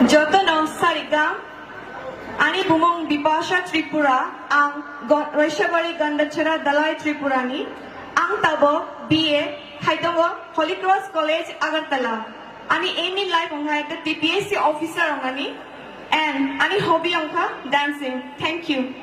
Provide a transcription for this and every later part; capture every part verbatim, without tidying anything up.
Jotono sarikam, ani bumung Bipasha Tripura, ang Go-, Roisabari Gandachara Dalai Tripurani, ang tabok B A haitongo Holy Cross College Agartala. Ani aim in life wngkha ekta T P S C officer wngnani, and ani hobby wngkha dancing. Thank you.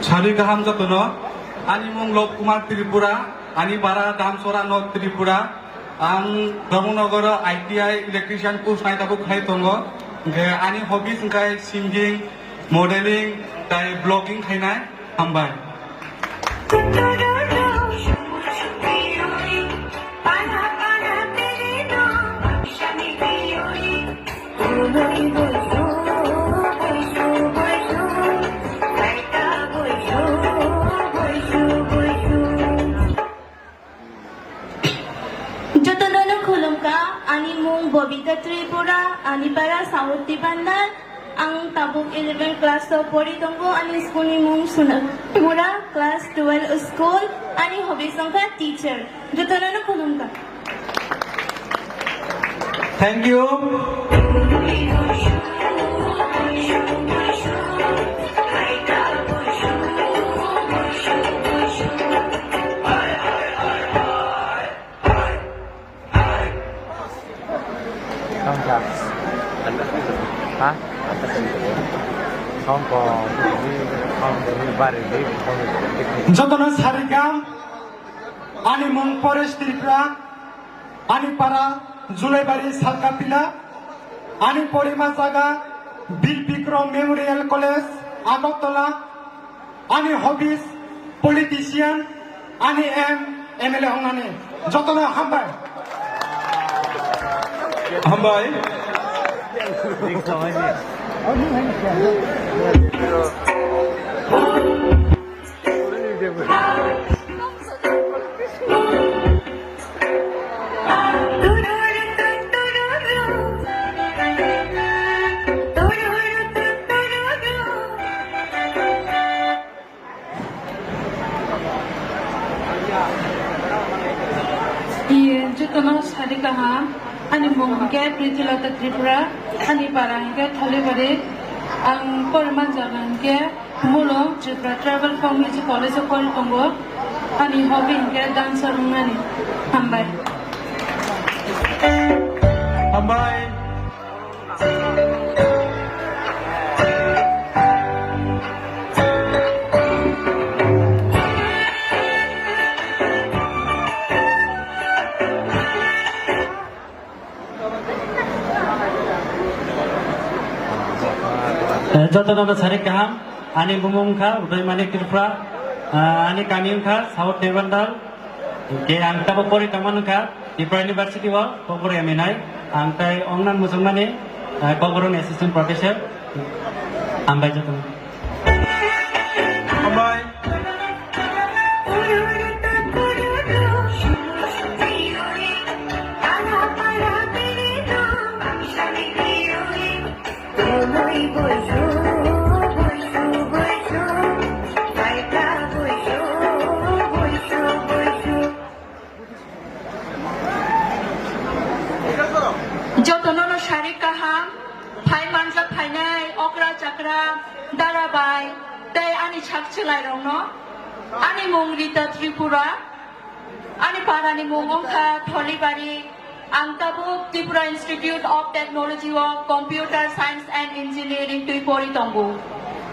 Sari kaham jotono, ani mung Lop Kumar Tripura, ani bara Damsora North Tripura, ang Dharmanagar I T I electrician course nai tabuk khai tongo, hingke ani hobbies hingkai singing, modeling, tai vlogging khainai, hambai. Jotono no khulumkha, ani mung Bobita Tripura, ani para South Tibandar, ang tabuk eleven class o pori tongo, ani school ni mung Suna Tripura, class twelve school, ani hobby wngkha teacher. Jotono no khulumkha. Thank you. Jotono sarikam, ani mung Paresh Tripura, ani para Julaibari Salkapila, ani porima jaga Bir Bikrom Memorial College, Agartala, ani hobbies politician, ani aim M L A wngnani. Jotono hambai. Hambai. Iye, jotono sari kaham, ani mung hingke Prithiloto Tripura, ani para hingke Thalibari, ang porima jaga hingke Mulong Tripura Tribal Folk Music College o pori tongo, ani hobby hingke dancer wngnani. Hambai. Hambai. Eh, jotono no sari kaham, ani bumung wngkha Udoy Manik Tripura, ah, ani kami wngkha South Devandal, hingke ang tabok pori tongmani wngkha Tripura University o, Kokborok M A nai, ang tai ongnan muchungmani, eh, Kokborok ni assistant professor, hambai jotono. Hambai. Jotono no sari kaham, phai manja phainai okra chakra, dara bai, tei ani sak chwlai rokno. Ani mung Rita Tripura, ani parani mung wngkha Tholibari, ang tabuk Tripura Institute of Technology o Computer Science and Engineering twi pori tongo.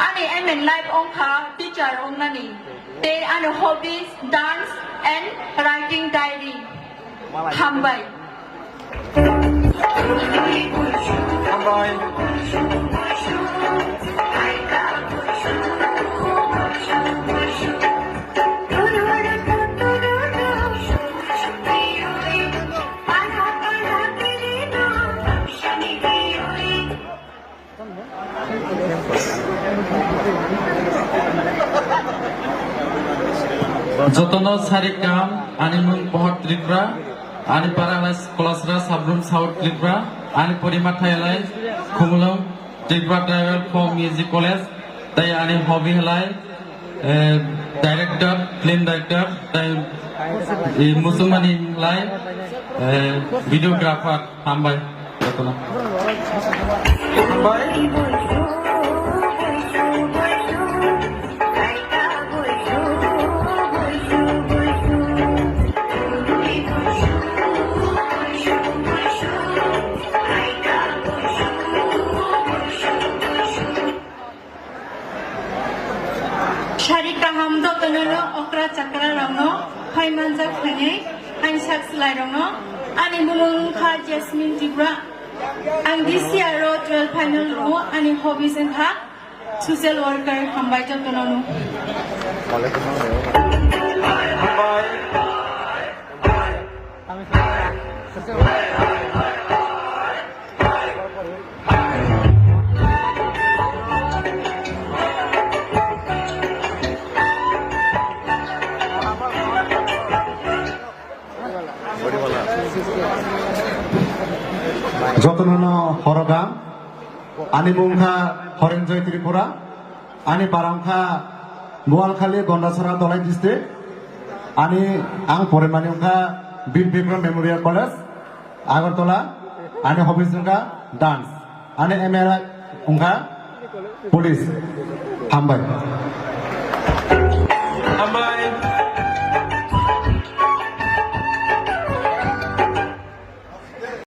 Ani aim in life wngkha teacher wngnani. Tei ani hobbies, dance and writing diary. Hambai. Hambai. Jotono sari kaham, ani mung Pohor Tripura, ani para lai Kolasra Sabrum South Tripura, ani porima thai lai Khumulwng Tripura Tribal Folk Music College, tai ani hobby lai, eh, director, film director, tai, eh, musumani lai, eh, videographer, hambai. Jotono. Sari kaham jotono no okra chakra rokno phai manjak phainai ang sak slai rokno ani bumung wngkha Jasmine Tripura. Ang this year o twelve final rwo ani hobbies wngkha social worker. Hambai jotono no. Jotono no horoga, ani mung kha Horenjoy Tripura, ani para wngkha Noalkhali, Gondasora, Dholai district, ani ang porimani wngkha Bir Bikram Memorial College, Agartala, ani hobbies wngkha dance, ani M A wngkha police. Hambai.